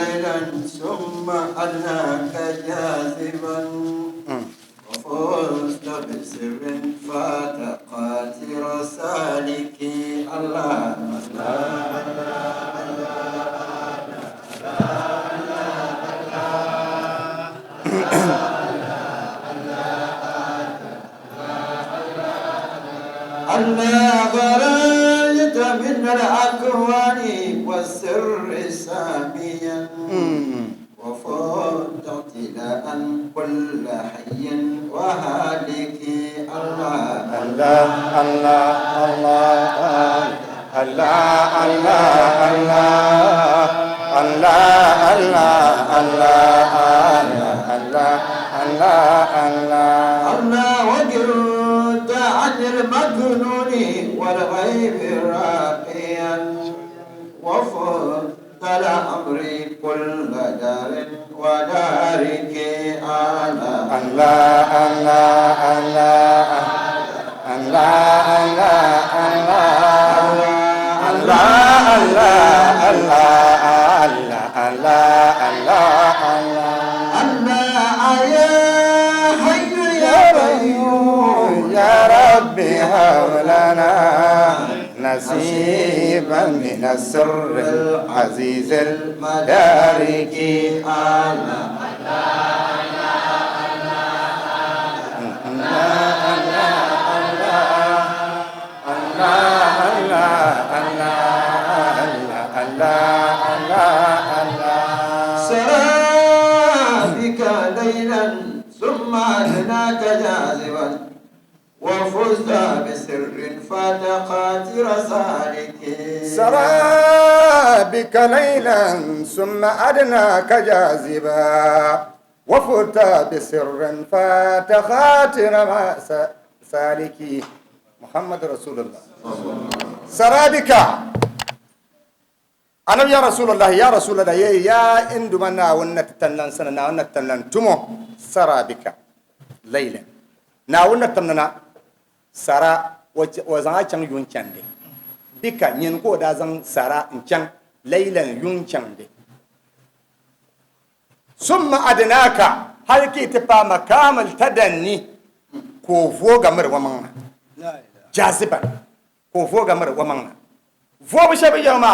ليلا ثم أدناك جاذبا وفزت بسر فات قاتر سالكي الله الله. الله غريت من الأكوان والسر ساميا وفوت اعتلاء كل حي وهالك. الله الله الله الله الله الله الله الله الله الله الله الله الله وجدت عن المكنون والغيب راقيا وفضل أمري كل دار ودارك. الله الله الله الله الله الله الله الله الله الله يا حي يا قيوم يا ربي هب لنا نصيبا من السر العزيز المدارك. الله الله الله الله الله الله. سرى بك ليلا ثم أدناك جاذبا وفزت بسر فات قاتر سالك. سرى بك ليلا ثم أدناك جاذبا وفزت بسر فات خاطر سالك. محمد رسول الله. سرى بك أنا يا رسول الله يا رسول الله يا إندما ناونا تتنن سنة ناونا تتنن تمو. سرى بك ليلا ناونا تتنن سرى وزعا چang yun chande bika nyin ko da zan sara nchang laylan yun chande summa adnaka har ki tifa makamal tadanni ko voga mir wamanga jaziban ko voga mir wamanga vobu shabi yama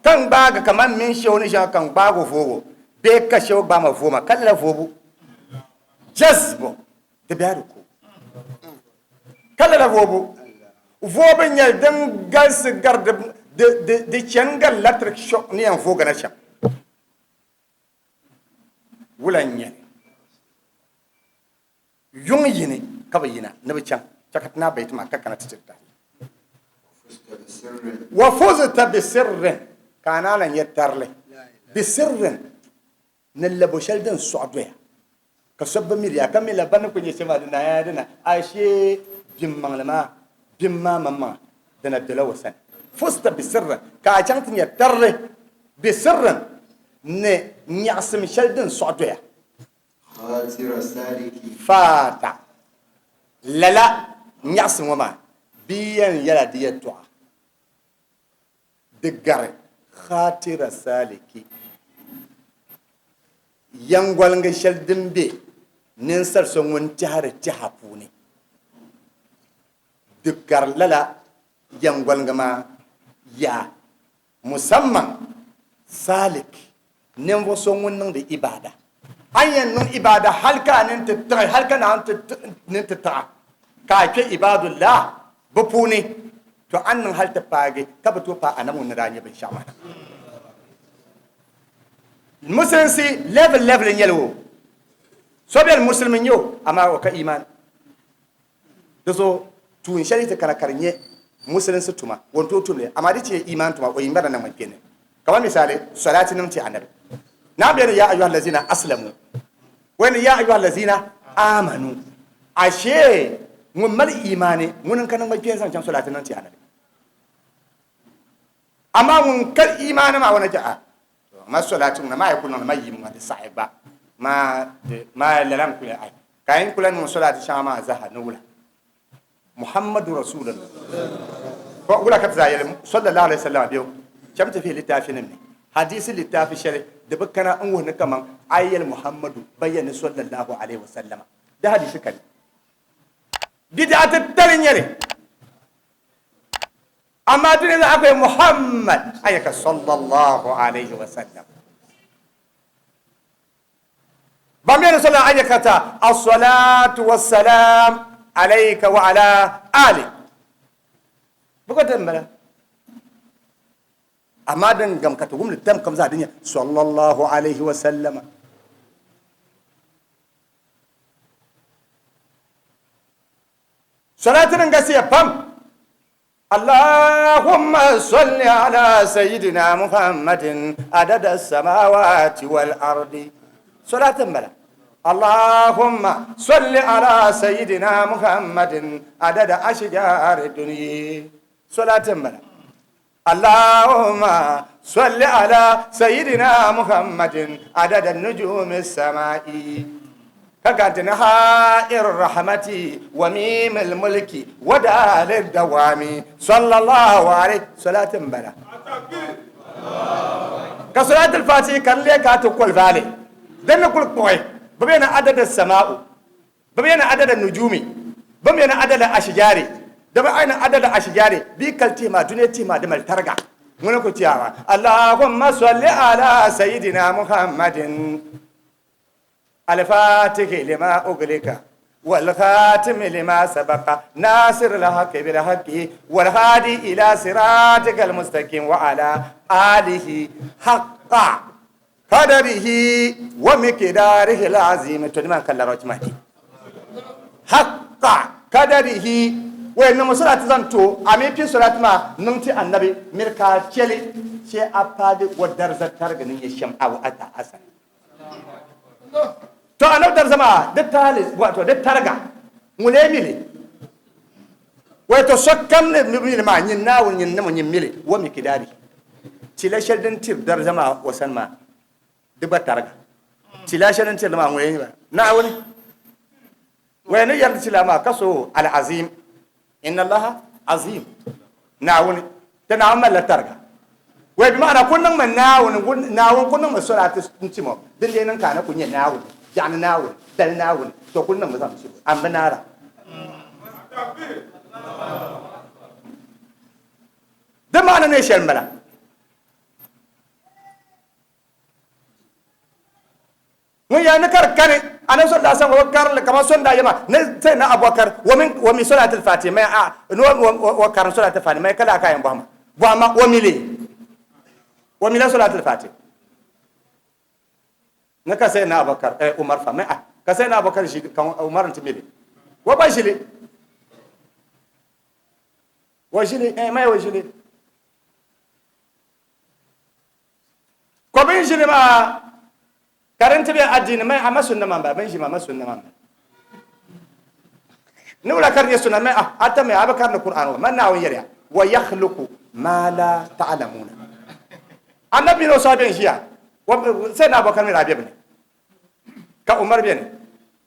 kan baga kaman min shewu ni sha kan bago vogo be ka shewu ba ma voma kalla vobu jazbo de biaru ko kala la vobu vobu nyal dan gas garde de de de chengal electric shock ni an voga na cha wulan nyal yung yini ka ba yina ne ba chan chakat na bait ma ka kana titirta wa fuzta bi sirrin kana lan yattarle bi sirrin nallabo shaldan su'adwa ka sabba miriya kam la ban ko nyesema dina ya dina ashe bimmanglama bimma mamma dina dala wasan fusta bi sirrin ka chan tin yattarle bi sirrin ne nyasim shaldan su'adwa خاطر سالكي fata lala nyasim wama biyan yala diya du'a digare khatira saliki yangwalnga shal din be ninsal so ŋun tɛhiri tɛha puuni digari lala yangwalnga maa yaa musamman salik ninvuɣu so ŋun niŋdi ibada an yɛn niŋ ibada hali ka nin ti tiɣi hali ka naan nin ti tiɣa ka a kpɛ ibadullah bi puuni to an niŋ hali ti paagi ka bi tooi paai anabi ŋun ni daa nyɛ binshaɣu maa. Musulinsi level level n nyɛli o so bɛni musulimi n nyɛ o amaa o ka iman di zuɣu tuun shɛli ti kana ka di nyɛ musulinsi tuma o ni tooi tumli amaa di ti nyɛ iman tuma o yi ŋmɛrila naŋgban kpɛni kamar misali salati niŋ ti anabi na bɛni ya ayyuhal lazina aslamu wani ya ayyuhal lazina amanu ashe ŋun mali imani ŋun n ka naŋgban kpɛni zaŋ chaŋ salati niŋ ti anabi amma ŋun ka imani maa wana ja'a ma salati ŋuna maa yi ku niŋ ma yim ŋa di saɣi gba ma ma lala n kuli ai ka yin kula niŋ salati shɛŋa maa zaha ni wula Muhammadu Rasulullah ko wula ka ti zaa yɛli sallallahu alaihi wasallam biyo cham ti fi littaafi nim ni Hadisi litaafi shɛli di bi kana n wuhi ni kaman a yi yɛli Muhammadu ba yɛli ni sallallahu alaihi wasallama di hadisi kani. Bid'a titali n-nyɛ li. Amaa di ni zaɣ kpe Muhammad a yɛ ka sallallahu alaihi wasallam. Ban bɛ ni sallallahu a yɛ ka ta as-salatu was-salam alayka wa ala ali. Bɛ ka din bala. Amaa din gam ka ti wumli tam kam zaa din nyɛ sallallahu alaihi wasallama. Salati din gasiya pam. Allahumma salli ala sayyidina Muhammadin adada samawati wal ardi. Salatin bala. Allahumma salli ala sayyidina Muhammadin adada ashjari dunya. Salatin bala. Allahumma salli ala sayyidina Muhammadin adada nujumi samai. Ka ha'ir rahmati wa mimil mulki wa dalil dawami sallallahu alaihi salatin bala. Ka salatul fati kan le ka ta kol vale dan na kul koy ba yana adada sama'u ba yana adada nujumi ba yana adada ashjari da ba aina adada ashjari bi kalti ma duniya ti ma da mal targa mun ko tiyawa allahumma salli ala sayidina muhammadin الفاتح لما أغلق والخاتم لما سبق ناصر الحق بالحق والهادي إلى صراطك المستقيم وعلى آله حق قدره ومقداره العظيم. تنما كلا رجمتي حق قدره وإن مسلاة زنتو أمي في صلاة ما نمتي النبي مركا تشلي شيء أبادي ودرزة ترغني يشم أو أتا أسن. To annabi dar zama da tali wato da targa mule mili wai to sokkam ne mili ma nyin nawo nyin namo nyin mili wa mi kidari tila sheldin tir dar zama wasan ma duba targa tila sheldin tir ma ngwe ba na wani wai ne yarda tila ma kaso al azim inna allaha azim na wani ta na amma la targa wai bi ma'ana kun nan man nawun nawun kun nan masalatu ntimo din dai nan kana kun ye nawun jani nawun dal nawun to kun nan mazam ci an banara da ma'ana ne shel mala mun ya ni kar kane anan so da san wa kar kama son da yama ne sai na abubakar wa min wa min salatul fatiha mai a no wa kar salatul fatiha mai kala kayan bama bama wa mili wa min salatul fatih na ka sai na abakar umar fa mai ka sai na abakar shi kan umar timili wa ba shi wa shi mai wa shi ko bin shi ma karanta bi addini mai amma sunna man ba bin shi ma sunna man ni wala karne sunna mai atta mai abakar na qur'an wa man na wa yariya wa yakhluqu ma la ta'lamuna. Annabi no saben shiya sai na abubakar mai rabi'a ne ka umar bin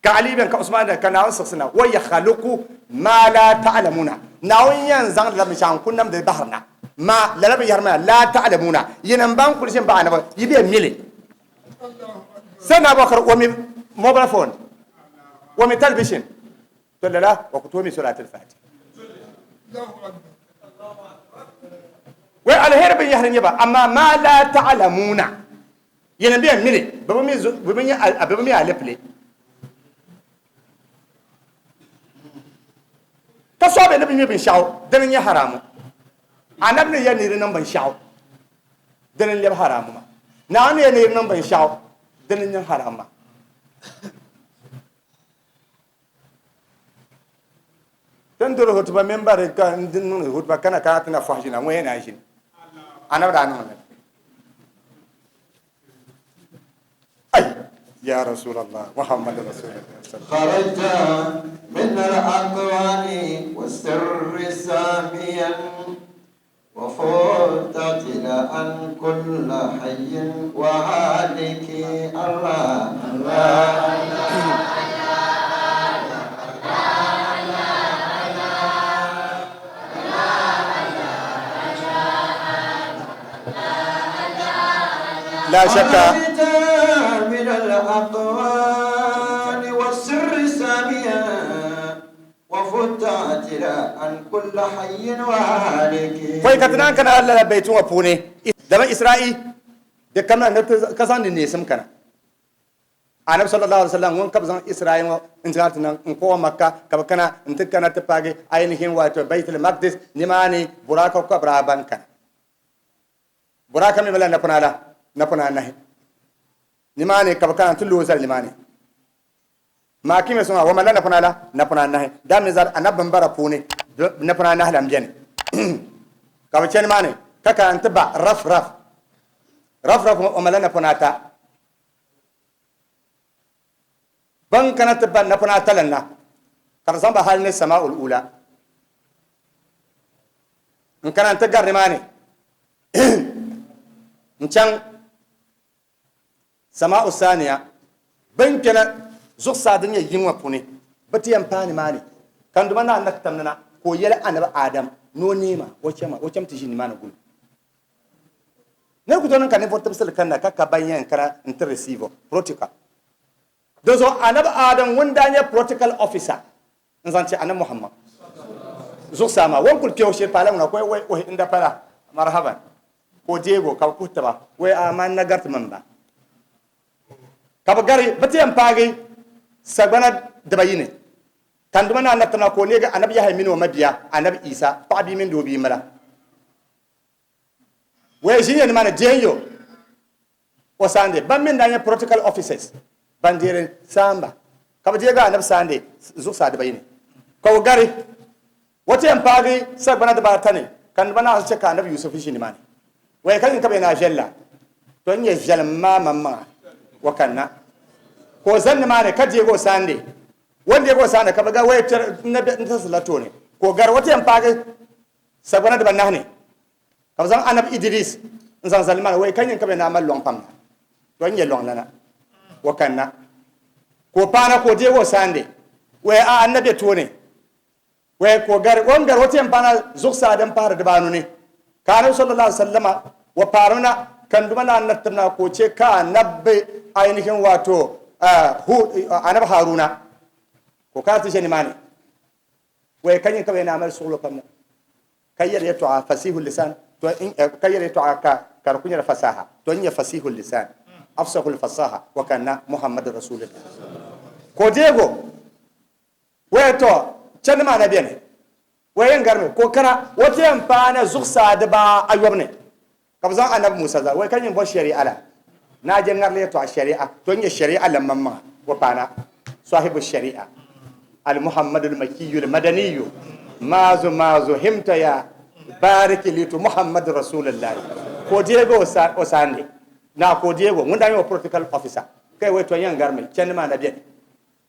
ka ali bin ka usman ka nawon saksina wa yakhluqu ma la ta'lamuna. Nawon yan zan la mishan kunnam da baharna ma la la yarma la ta'lamuna yinan ban kulshin ba anaba yibe mile sai na abubakar wa mi mobile phone wa mi television to la wa kutumi suratul fatih wai alheri bin yahrin yaba amma ma la ta'lamuna yana biyan mile babu mi babu mi alifle ta so be nabi mi bin shawo dan ya haramu annabi ne ya ni nan ban shawo dan ya haramu ma na ne ya ni nan ban shawo dan ya haramu ma dan doro hutuba member ka ndin hutuba kana ka tana fahjina mo yana shi annabi da nan ay ya rasulullah muhammad rasulullah خرجت من الأكوان والسر ساميا وفوت عن كل حي وهالك الله الله. La shakka. من الأقوال والسر ساميا وفت عن كل حي وهالك. Pɔi ka ti naan kana lala baitu ŋɔ puuni, dama Isra'i di kamina ni ti ka zaŋ di neesim kana. Anabi sallallahu alaihi wasallam ŋun ka bi zaŋ Isra'i ŋɔ n ti ti niŋ n kɔɔ Makka, ka bi kana n ti kana ti paagi ainihin wato Baitul Maqdis. Nimaani buraka ka bi daa ban kana. Buraka mi mala napɔna la napɔna anahi. Nimaani ka bi kana n ti looi zali nimaani. Maa kime suŋa wa mala napɔna la napɔna anahi. Daa mi zali anabi binbara puuni napɔna anahi la n beni ka bi chani maani ka kana n ti ba raf raf raf raf ŋɔ o mala napɔna ata. Ban kana ti ba napɔna ata la na ka di zaŋ ba hali ni sama'ul ula n kana n ti gari nimaani n chaŋ sama'u saniya. Bin kpɛna zuɣusaa din nyɛ yiŋ ŋɔ puuni bi ti yɛn paai nimaani ka n duma naa na tamni na ka o yɛli anabi Adam ni o neema o chɛma o chɛm ti ʒi nimaani guli nira ku tooi niŋ ka ninvuɣu tibisili kanna ka ka ban yɛn kana n ti receive protocol. Dinzuɣu anabi Adam ŋun daa nyɛ protocol officer n zaŋ ti anabi Muhammad zuɣusaa maa, o ni kuli kpe o shiri paala ŋuna ka o wai ohi n da pala marhaban ka o deegi o ka bi kuhi taba wai a man na gariti min ba ka bi gari bi ti yɛn paagi sagbana dibayi ni ka n duma ni anabi timna ka o neegi anabi Yahaya mini o mabia anabi Isa paɣa bia mini doo bia m-bala wai ʒi nyɛ nimaani diɛn yo o saandi ban mi n-daa nyɛ protocol officers ban deeri saamba ka bi deegi anabi saandi zuɣusaa dibayi ni ka o gari o ti yɛn paagi sagbana dibaata ni ka n duma naai chɛ ka anabi Yusuf ʒi nimaani wai ka nyin ka bɛ na viɛl la to n nyɛ viɛlim maa maŋmaŋa o kanna ka o zani nimaani ka deegi o saandi o ni deegi o saandi ka bi gari wai kpɛri n ti la tooni ka o gari o ti yɛn paagi sagbana dibanahi ni ka bi zaŋ anabi Idris n zaŋ zali nimaani wai ka nyin ka bɛ na mali lɔŋ pam na to n nyɛ lɔŋ lana o kanna ka o paana ka o deegi o saandi wai a annabi tooni wai ka o gari o ni gari o ti yɛn paana zuɣusaa din pahiri dibaanu ni ka anabi sallallahu alaihi wasallama wa paarimi na ka n duma na annabi timna ka o che ka anabi ainihin wato anabi Haruna ka o kana ti ʒe nimaani wai ka nyin ka bɛ na mali suɣulo pam na ka yɛli yɛtɔɣa fasihu lisan to in ka yɛli yɛtɔɣa ka ka di ku nyɛla fasaha to n nyɛ fasihu lisan afsahul fasaha wa kana Muhammadu rasulillah ka o deego waya to chandi maa na beni waya yɛn garimi ka o kana o ti yɛn paana zuɣusaa dibaa ayɔbu ni ka bi zaŋ anabi Musa zali waya ka nyin bɔ shari'a la naa je ŋarili yɛtɔɣa shari'a to n nyɛ shari'a lan maŋmaŋa wa paana sahibu shari'a al muhammadul makiyul madaniyu maazu maazu himta ya bariki litu Muhammadu rasulullahi ka o deegi o saandi naa ka o deegi o ŋun daa nyɛ o protocol officer ka wai to n yɛn garimi chandi maa na beni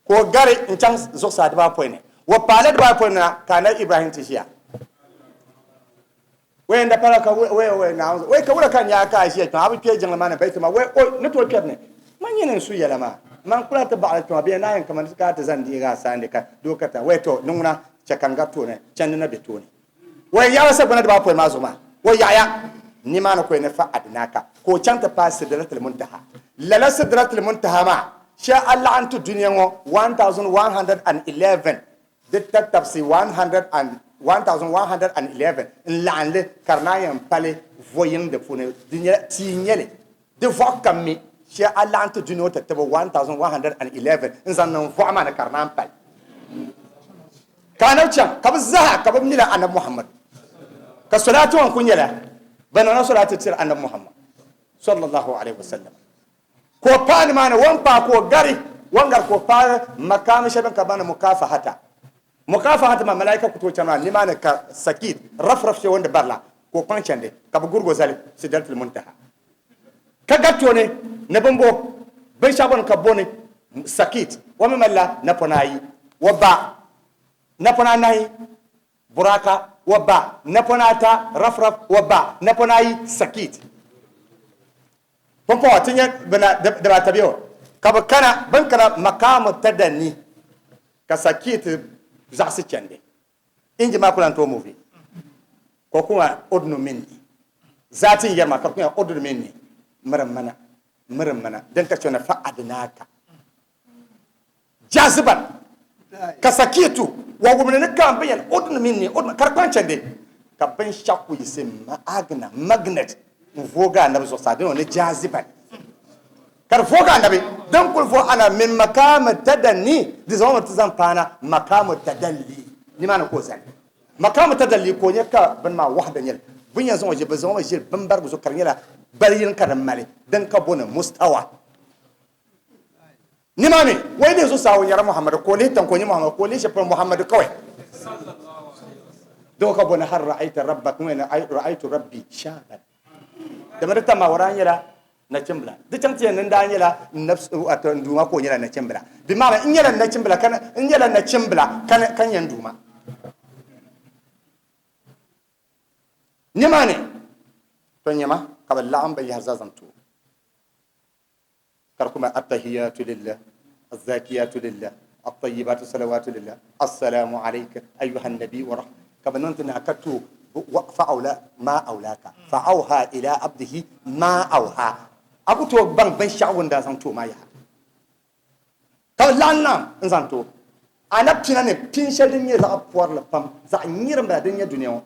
ka o gari n-chaŋ zuɣusaa dibaapɔin ni. O paala dibaapɔin ni na ka Anabi Ibrahim ti ʒiya. O yɛn da pala ka waya waya Naawuni zuɣu. Wai ka wula ka n nya ka a ʒiya kpɛŋ a bi kpe jiŋli maa ni baiti maa. Wai o ni tooi kpɛri ni man nyini n su yɛla maa. Man kula ti baɣili kpɛŋ bee naa yɛn kamani ka a ti zaŋ deegi a saandi ka doo ka ta. Wai to ni ŋuna chɛ ka n gari tooni chandi na be tooni. Wai yaɣila sagbana dibaapɔin maa zuɣu maa. O yaɣiya nimaani ka o ni fa adinaka ka o chaŋ ti paai Sidratul Muntaha. Lala Sidratul Muntaha maa shɛli a laɣim ti dunia ŋɔ 1111 di tatabisi 1111 n-laɣim li ka di naan yɛn pali voyiŋ di puuni. Di nyɛla tia n-nyɛ li. Di vɔɣu kam mi shɛli a laɣim ti dunia ŋɔ tatibi 1111 n-zaŋ niŋ vɔɣu maa ni ka di naan pali. Ka anabi chaŋ ka bɛ zaa ka bɛ mila anabi Muhammad ka solaati ŋɔ n-kuli nyɛla bɛ niŋla solaati tiri anabi Muhammad sallallahu alaihi wasallam ka o paai nimaani o ni paai ka o gari o ni gari ka o paai makaami shɛli bɛn ka baŋ ni mukafahata mukafahata maa malaika ku tooi chani maa nimaani ka sakid rafraf shɛli o ni di bari la ka o kpaŋ chandi ka bɛ gurigi o zali sidratul muntaha ka gari tooni ni bini bo binshɛɣu bɔni ka boni sakit o mi malila napɔna ayi o ba napɔna anahi buraka o ba napɔna ata rafraf o ba napɔna ayi sakit pumpɔŋɔ ti nyɛ bina dibaata bɛ o ka bi kana bin kana makamu tadani ka sakit zaɣisi chandi inji maa ku lan tooi muvi ka o kuma odnu minni zaati n yɛri ma ka di ku nyɛla odnu minni miri mana. Miri mana din ka chana fa adnaka jaziban ka sakitu wa wumni ni ka bin yan udun minni udun kar kpan chande ka bin shakku yisi agna magnet n vooga annabi zuɣusaa din ni jaziban ka di vooga annabi din kuli vo ana min makamu tadanni di zaŋ ti zaŋ paana makamu tadalli nimaani ka o zali Makamu tadalli ka o nyɛ ka bini maa wahda nyɛli bɛ ni yɛn zaŋ o ʒili, bɛ zaŋ o mi ʒili bimbarigu zuɣu ka di nyɛla gbali yini ka di mali din ka bo ni mustawa. Nimaani o yi lihi zuɣusaa o nyɛla Muhammadu ka o lihi tiŋ ka o nyɛ Muhammadu ka o lihi shɛli polo Muhammadu kawai. Doo ka bo ni hal ra'ayta rabbak ŋɔ ni ra'aytu rabbi shaaban. Dama di tam maa o daa nyɛla nachimbila. Di chaŋ ti yɛn ni n daa nyɛla n nafs, wato n Duuma ka o nyɛla nachimbila. Di maana n nyɛla nachimbila ka n nyɛla nachimbila ka ka nyɛ n Duuma. Nimaani to nyɛma ka bɛ laɣim binyɛhiri zaa zaŋ ti o. Ka di kuma attahiyatu lillah, azzakiyatu lillah, attayibatu salawatu lillah, assalamu alayka ayyuhan nabi wa rahma. Ka bɛ niŋ ti naa ka ti o fa'awla ma awlaka, fa'awha ila abdihi ma awha. A ku tooi baŋ binshɛɣu o ni daa zaŋ ti o maa yaha. Ka bɛ laɣim na n-zaŋ ti o. Anab pina ni pin shɛli din nyɛ zaɣ pɔrili pam, zaɣ nyiri m-bala din nyɛ dunia ŋɔ.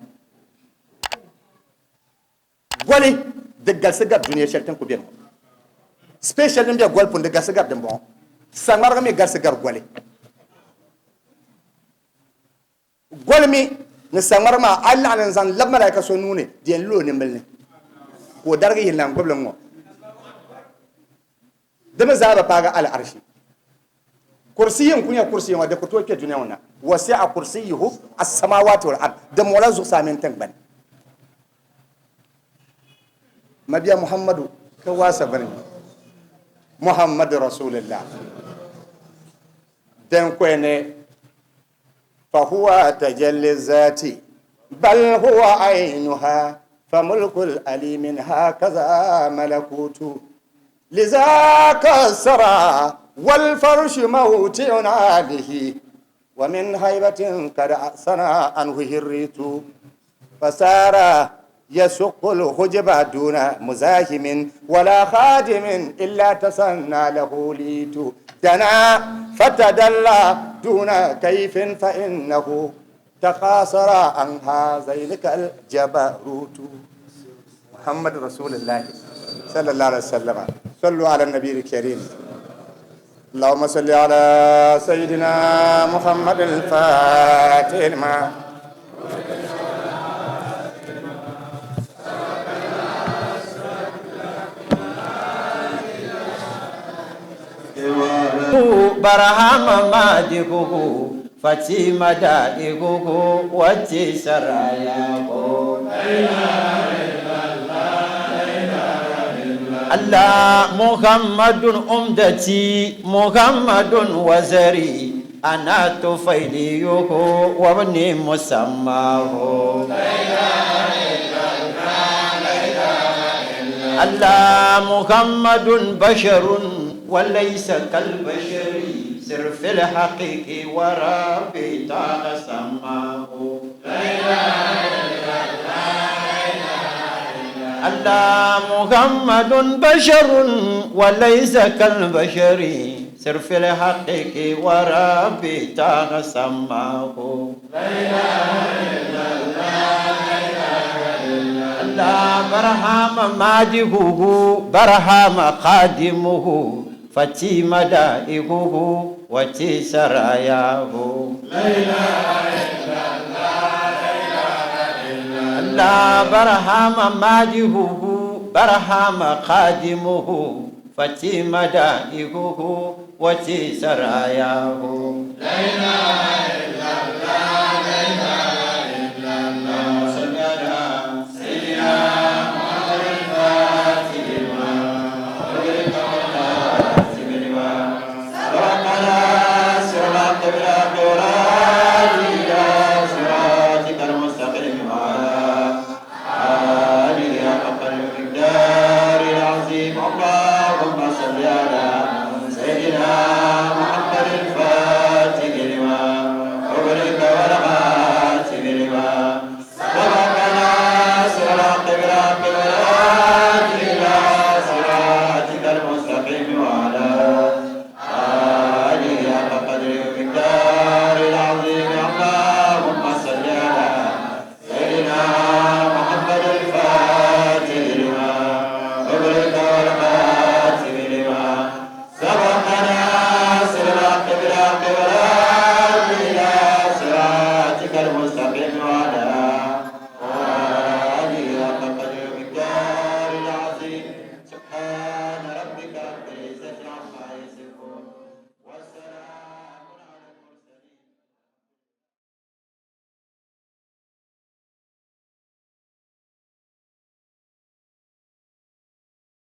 Goli di galisi gari dunia shɛli tin ku beni ŋɔ. Space shɛli din be goli puuni di galisi gari dimbɔŋɔ. Saŋmarigi mi galisi gari goli. Goli mi ni saŋmarigi maa a laɣim n-zaŋ labi malaika so nuu ni di yɛn lu o nimbili ni ka o darigi yihi lan gbibili ŋ-ŋɔ. Di mi zaa bi paagi al'arshi. Kursiyi n-ku nyɛ kursiyi ŋɔ di ku tooi kpe dunia ŋɔ na. Wasi'a kursiyuhu as-samawati wal-ard. Di muɣila zuɣusaa mini tiŋgbani. Mabia Muhammadu ka waasa bini Muhammadu Rasulillah. Din kɔya ni fahuwa tajalli zati bal huwa aynuha fa mulkul alimin hakaza malakutu lizaka sara wal farshu mawti'un alihi wa min haibatin kad sana anhu hirritu fasara يسق الحجب دون مزاحم ولا خادم إلا تسنى له ليت دنا فتدلى دون كيف فإنه تقاصر عن هذينك الجبروت محمد رسول الله صلى الله عليه وسلم صلوا على النبي الكريم اللهم صل على سيدنا محمد الفاتح لما برهام مادحه فتي مدائحه وتي سراياه الله محمد أمدتي محمد وزري أنا طفيليه وابني مسماه الله محمد بشر وليس كالبشر سر في الحقيق وربي تعالى سماه الله محمد بشر وليس كالبشر سر في الحقيق وربي تعالى سماه الله برهام ماجهه برهام خادمه فتي مدائحه وتي سراياه الله برهام ماجهه برهام خادمه فتي مدائحه وتي سراياه صراطك المستقيم وعلى آله حق المقدار العظيم اللهم صل على